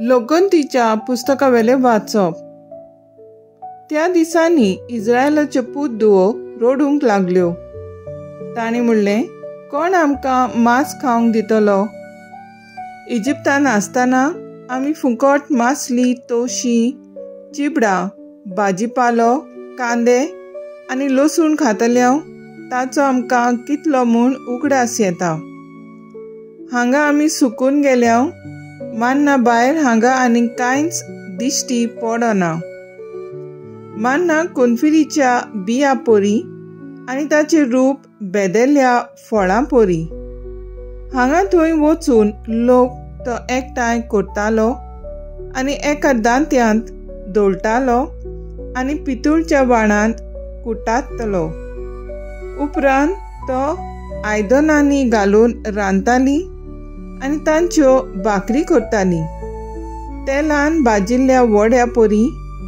लोगंतीच्या पुस्तकावेलें वाचप. त्या दिसांनी इस्रायलाच्यो पूत धुवो रडूंक लागल्यो. तांणी म्हणलें, कोण आमकां मांस खावंक दितलो? इजिप्तान आसतना आमी फुकट मासली, तोशी, चिबडां, भाजीपालो, कांदे आनी लसूण खातले, ताचो आमकां कितलो म्हूण उगडास येता. हांगा आमी सुकून गेल्या, मान्ना भायर हांगा आनी कांयच दिश्टी पडना. मान्ना कोनफिरीच्या बिया पोरी आनी ताचें रूप बेदेल्या फळां पोरी. हांगा थंय वचून लोक तो एकठांय करतालो आनी एका दांत्यांत दळटालो आनी पितूळच्या वाणांत कुटातलो. उपरांत तो आयदनांनी घालून रांदताली आनी तांच्यो भाकरी करताली. तेलान भाजिल्ल्या वड्या परी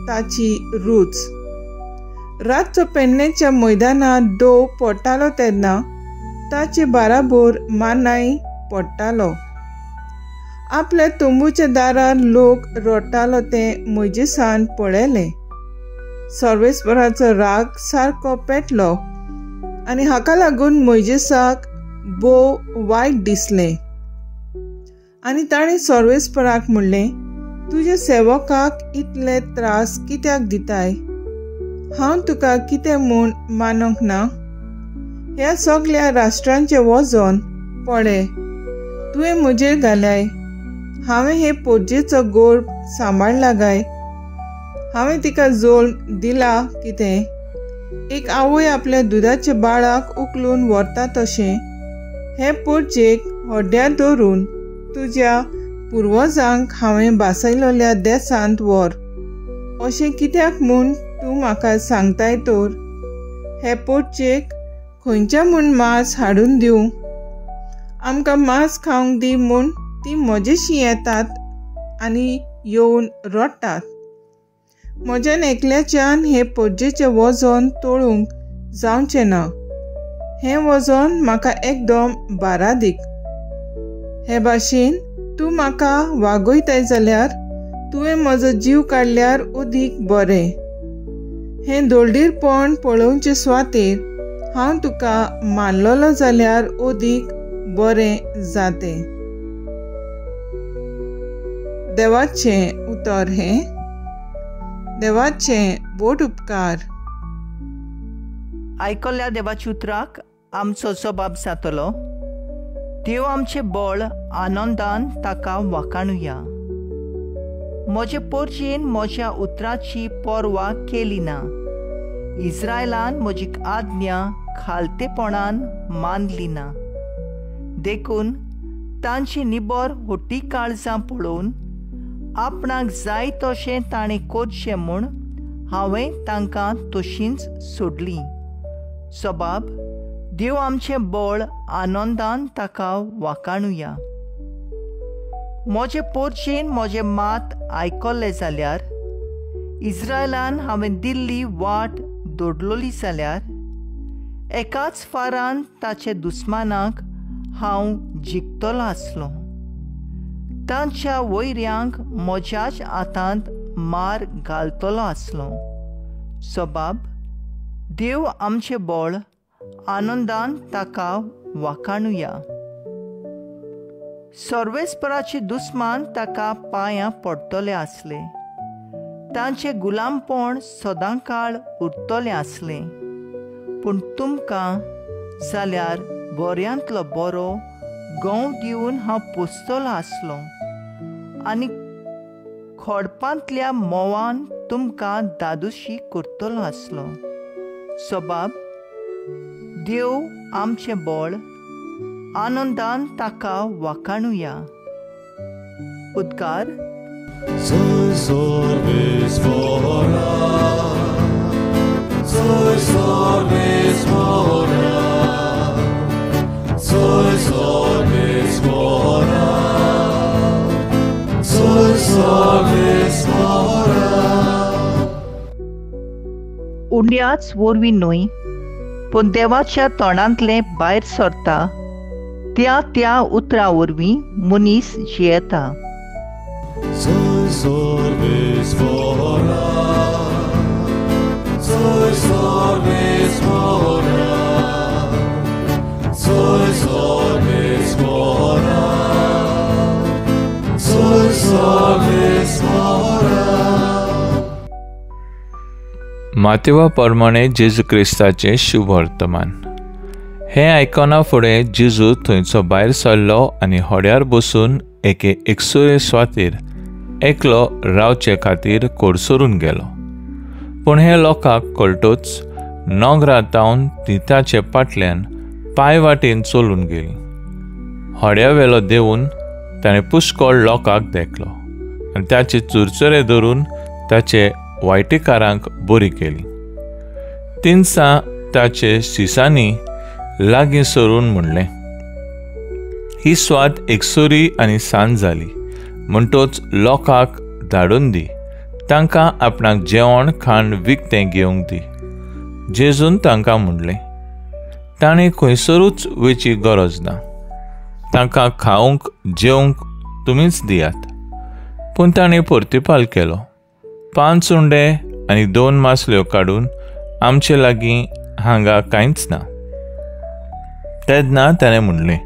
ताची रूच. रातचो पेडणेच्या मैदानांत दव पडटालो तेन्ना ताचे बाराबोर मानाय पडटालो. आपल्या तंबूच्या दारार लोक रडटालो तें म्हजेसान पळयलें. सर्वेस्पराचो राग सारको पेटलो आनी हाका लागून मोयजेसाक भोव वायट दिसलें. आनी ताणें सर्वेस्पराक म्हणलें, तुज्या सेवकाक इतले त्रास कित्याक दिताय? हांव तुका कितें म्हूण मानूंक ना? ह्या सगल्या राष्ट्रांचें वजन पळय तुवें म्हजेर घाल्याय. हांवें हे पोरजेचो गोर्भ सांबाळला काय? हांवें तिका जोल्म दिला कितें? एक आवय आपल्या दुदाच्या बाळाक उखलून व्हरता तशें हे पोरजेक हड्ड्यार दवरून तुज्या पुर्वजांक हांवें भासयलेल्या देसांत व्हर, अशें कित्याक म्हूण तूं म्हाका सांगताय तर? हे पोरजेक खंयच्या म्हूण मांस हाडून दिवं? आमकां मांस खावंक दी म्हूण ती म्हजेशी येतात आनी येवन रडटात. म्हज्यान एकल्याच्यान हे पोरजेचें वजन तोळूंक जावचें ना. हें वजन म्हाका एकदम बारादीक. हे भाशेन तूं म्हाका वागयताय जाल्यार तुवें म्हजो जीव काडल्यार उदीक बरें. हें दोळडीरपण पळोवचे सुवातेर हांव तुका मानलेलो जाल्यार उदीक बरें जातें. देवाचें उतर हें. देवाचें बोट उपकार. आयकल्ल्या देवाच्या उतराक आमचो जबाब जातलो. देव आमचें बळ आनंदान ताका वाखाणुया. म्हजे पोरजेन म्हज्या उतराची पर्वा केली ना. इस्रायलान म्हजी आज्ञा खालतेपणान मानली ना. देखून तांची निबर होटी काळजां पळोवन आपणाक जाय तशें ताणें करचें म्हूण हांवें तांकां तशींच सोडलीं. सबाब देव आमचें बळ आनंदान ताका वाखाणुया. म्हजे पोरजेन म्हजें मात आयकल्लें जाल्यार, इस्रायलान हांवें दिल्ली वाट दोडलोली जाल्यार, एकाच फारान ताचे दुस्मानाक हांव जिखतलो आसलो. तांच्या वैऱ्यांक म्हज्याच हातांत मार घालतलो आसलो. सबाब देव आमचें बळ आनंदान ताका वाखाणुया. सर्वेस्पराचे दुस्मान ताका पांयां पडटले आसले. तांचें गुलामपण सदांकाळ उरतलें आसलें. पूण तुमकां जाल्यार बऱ्यांतलो बरो गंव दिवन हांव पोसतलो आसलो आनी खोडपांतल्या म्होंवान तुमकां दादोशी करतलो आसलो. सबाब देव आमचें बळ आनंदान ताका वाखाणुया. उद्गार. उंड्याच वरवीं न्हय पूण देवाच्या तोंडांतलें भायर सरता त्या त्या उतरां वरवीं मनीस जियेता. मातेवा प्रमाणे जेजू क्रिस्ताचें शुभ वर्तमान. हें आयकना फुडें जेजू थंयचो भायर सरलो आनी होड्यार बसून एके एकसुरे स्वातीर एकलो रावचे खातीर कोडसरून गेलो. पूण हे लोकांक कळटोच नोंगरा तावन ती ताचे फाटल्यान पांय वाटेन चलून गेली. होड्या वेलो देवून ताणें पुष्कळ लोकांक देखलो आनी ताचे चुरचुरे धरून ताचे वायटेकारांक बरी केली. तिनसां ताचे शिसांनी लागीं सरून म्हणलें, ही स्वात एकसुरी आनी सांज जाली म्हणटोच लोकांक धाडून दी, तांकां आपणाक जेवण खाण विकतें घेवंक दी. जेजून तांकां म्हणलें, ताणें खंयसरूच वयची गरज ना, तांकां खावंक जेवंक तुमीच दियात. पूण ताणें प्रतिपाल केलो, 5 उंडे आनी 2 मासल्यो काडून आमचे लागीं हांगा कांयच ना. तेन्ना ताणें म्हणलें,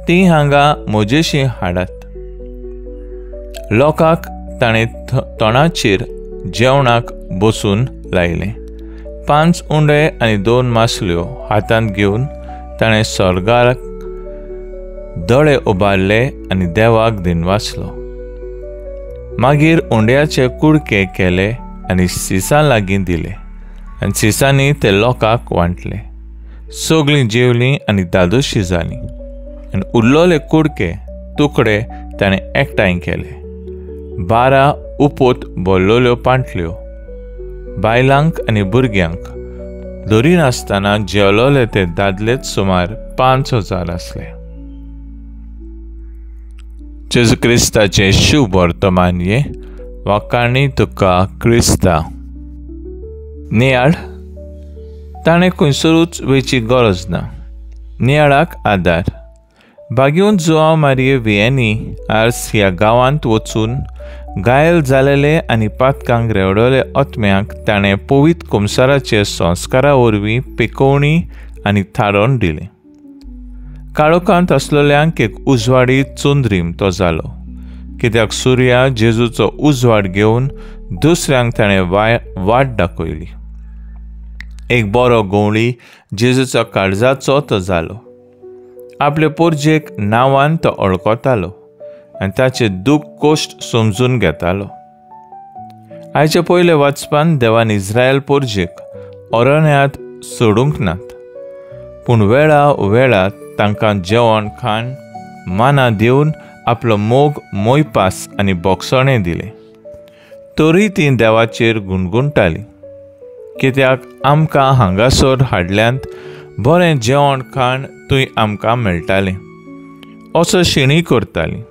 ती हांगा म्हजेशी हाडात. लोकांक ताणें तणाचेर जेवणाक बसून लायलें. 5 उंडे आनी 2 मासल्यो हातांत घेवन ताणें स्वर्गाक दोळे उबारले आनी देवाक दिनवासलो. मागीर उंड्याचे कुडके केले आनी सिसां लागीं दिले आनी सिसांनी ते लोकांक वांटले. सगळीं जेवलीं आनी दादोशी जालीं आनी उरलोले कुडके तुकडे ताणें एकठांय केले. 12 उपोत भरलेल्यो पांटल्यो. बायलांक आनी भुरग्यांक धरिनासतना जेवलोले ते दादलेच सुमार 5000 आसले. जेजू क्रिस्ताचें शुभ वर्तमान ये वाकाणी तुका क्रिस्ता. नियाळ ताणें खंयसरूच वयची गरज ना. नियाळाक आदार. बागेवन जुआंव मारिये वियेनी आर्स ह्या गांवांत वचून घायल जालेले आनी पातकांक रेवडले आत्म्यांक ताणें पवित्र कुमसाराचे संस्कारा वरवीं पिकोवणी आनी थारोवन दिलें. काळोखांत आसलेल्यांक एक उजवाडी चंद्रीम तो जालो, कित्याक सुर्या जेजूचो उजवाड घेवन दुसऱ्यांक ताणें वाट दाखयली. एक बरो गवळी जेजूचो काळजाचो तो जालो. आपले पोरजेक नांवान तो वळखतालो आनी ताचे दूख कोश्ट समजून घेतालो. आयच्या पयले वाचपान देवान इस्रायल पोरजेक अरण्यांत सोडूंक नात, पूण वेळा वेळा तांकां जेवण खाण माना दिवन आपलो मोग मोयपास आनी बोगसणें दिलें. तरी तीं देवाचेर गुणगुणटालीं, कित्याक आमकां हांगासर हाडल्यांत बरें जेवण खाण थंय आमकां मेळटालें असो शिणी करतालीं.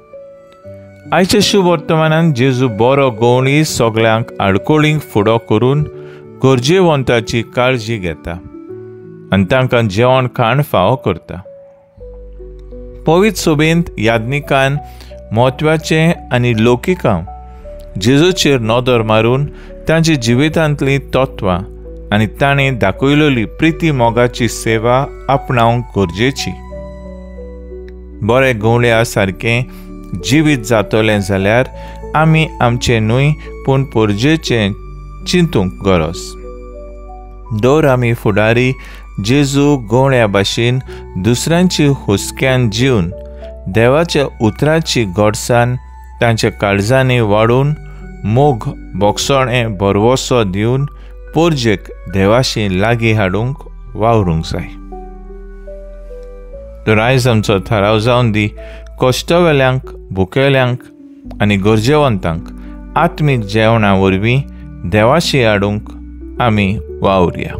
आयच्या शुभ वर्तमानान जेजू बरो गवळी सगळ्यांक आडकोळींक फुडो करून गरजेवंताची काळजी घेता आनी तांकां जेवण खाण फावो करता. पवित्र सभेंत याज्ञिकान म्हत्वाचें आनी लौकिकां जेजूचेर नदर मारून तांच्या जिवितांतलीं तत्वां आनी ताणें दाखयलेली प्रिती मोगाची सेवा आपणावंक गरजेची. बरें गवळ्या सारकें जिवीत जातलें जाल्यार आमी आमचें न्हय पूण पोरजेचें चिंतूंक गरज. दर आमी फुडारी जेजू गवळ्या भाशेन दुसऱ्यांची हुस्क्यान जीवन देवाच्या उतराची गोडसान तांच्या काळजांनी वाडून मोग बोगसणें भरवसो दिवन पोरजेक देवाशी लागीं हाडूंक वावरूंक जाय. तर आयज आमचो थाराव जावन दी, कश्टवेल्यांक, भुकेल्यांक आनी गरजेवंतांक आत्मीक जेवणा वरवीं देवाशी हाडूंक आमी वावरया.